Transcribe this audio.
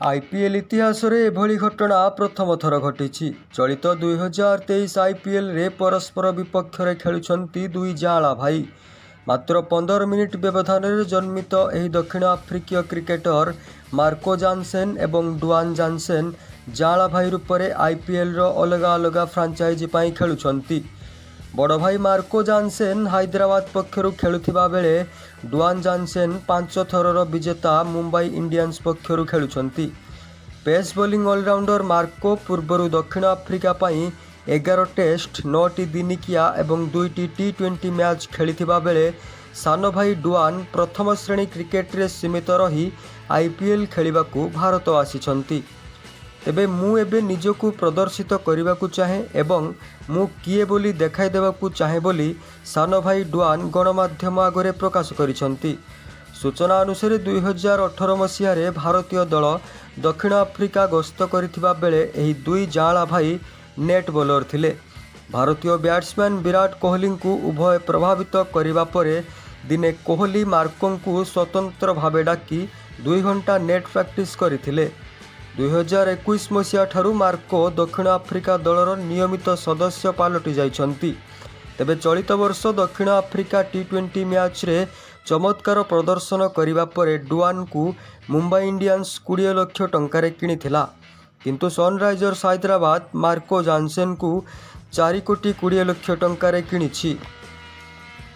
IPL ଇତିହାସରେ ଏଭଳି ଘଟଣା ପ୍ରଥମ ଥର ଘଟିଛି। ଚଳିତ 2023 ଆଇପିଏଲ୍‌ରେ ପରସ୍ପର ବିପକ୍ଷରେ ଖେଳୁଛନ୍ତି ଦୁଇ ଯାଆଁଳା ଭାଇ। ମାତ୍ର 15 ମିନିଟ୍ ବ୍ୟବଧାନରେ ଜନ୍ମିତ ଏହି ଦକ୍ଷିଣ ଆଫ୍ରିକୀୟ କ୍ରିକେଟର ମାର୍କୋ ଜାନସେନ୍ ଏବଂ ଡୁଆନ୍ ଜାନସେନ୍ ଯାଆଁଳା ଭାଇ ରୂପରେ ଆଇପିଏଲ୍‌ର ଅଲଗା ଅଲଗା ଫ୍ରାଞ୍ଚାଇଜ୍ ପାଇଁ ଖେଳୁଛନ୍ତି। ବଡ଼ ଭାଇ ମାର୍କୋ ଜାନସେନ୍ ହାଇଦ୍ରାବାଦ ପକ୍ଷରୁ ଖେଳୁଥିବା ବେଳେ ଡୁଆନ୍ ଜାନସେନ୍ 5 ଥରର ବିଜେତା ମୁମ୍ବାଇ ଇଣ୍ଡିଆନ୍ସ ପକ୍ଷରୁ ଖେଳୁଛନ୍ତି। ପେସ୍ ବୋଲିଂ ଅଲରାଉଣ୍ଡର ମାର୍କୋ ପୂର୍ବରୁ ଦକ୍ଷିଣ ଆଫ୍ରିକା ପାଇଁ 11 ଟେଷ୍ଟ, 9ଟି ଦିନିକିଆ ଏବଂ 2ଟି ଟି-20 ମ୍ୟାଚ୍ ଖେଳିଥିବା ବେଳେ ସାନ ଭାଇ ଡୁଆନ୍ ପ୍ରଥମ ଶ୍ରେଣୀ କ୍ରିକେଟରେ ସୀମିତ ରହି ଆଇପିଏଲ୍ ଖେଳିବାକୁ ଭାରତ ଆସିଛନ୍ତି। ତେବେ ମୁଁ ଏବେ ନିଜକୁ ପ୍ରଦର୍ଶିତ କରିବାକୁ ଚାହେଁ ଏବଂ ମୁଁ କିଏ ବୋଲି ଦେଖାଇ ଦେବାକୁ ଚାହେଁ ବୋଲି ସାନ ଭାଇ ଡୁଆନ୍ ଗଣମାଧ୍ୟମ ଆଗରେ ପ୍ରକାଶ କରିଛନ୍ତି। ସୂଚନା ଅନୁସାରେ, 2018 ମସିହାରେ ଭାରତୀୟ ଦଳ ଦକ୍ଷିଣ ଆଫ୍ରିକା ଗସ୍ତ କରିଥିବା ବେଳେ ଏହି ଦୁଇ ଯାଆଁଳା ଭାଇ ନେଟ୍ ବୋଲର ଥିଲେ। ଭାରତୀୟ ବ୍ୟାଟ୍ସମ୍ୟାନ୍ ବିରାଟ କୋହଲିଙ୍କୁ ଉଭୟ ପ୍ରଭାବିତ କରିବା ପରେ ଦିନେ କୋହଲି ମାର୍କୋଙ୍କୁ ସ୍ୱତନ୍ତ୍ର ଭାବେ ଡାକି 2 ଘଣ୍ଟା ନେଟ୍ ପ୍ରାକ୍ଟିସ୍ କରିଥିଲେ। 2021 ମସିହାଠାରୁ ମାର୍କୋ ଦକ୍ଷିଣ ଆଫ୍ରିକା ଦଳର ନିୟମିତ ସଦସ୍ୟ ପାଲଟି ଯାଇଛନ୍ତି। ତେବେ ଚଳିତ ବର୍ଷ ଦକ୍ଷିଣ ଆଫ୍ରିକା ଟି-20 ମ୍ୟାଚ୍‌ରେ ଚମତ୍କାର ପ୍ରଦର୍ଶନ କରିବା ପରେ ଡୁଆନ୍‌ଙ୍କୁ ମୁମ୍ବାଇ ଇଣ୍ଡିଆନ୍ସ 20 ଲକ୍ଷ ଟଙ୍କାରେ କିଣିଥିଲା। କିନ୍ତୁ ସନରାଇଜର୍ସ ହାଇଦ୍ରାବାଦ ମାର୍କୋ ଜାନସେନ୍‌ଙ୍କୁ 4 କୋଟି 20 ଲକ୍ଷ ଟଙ୍କାରେ କିଣିଛି।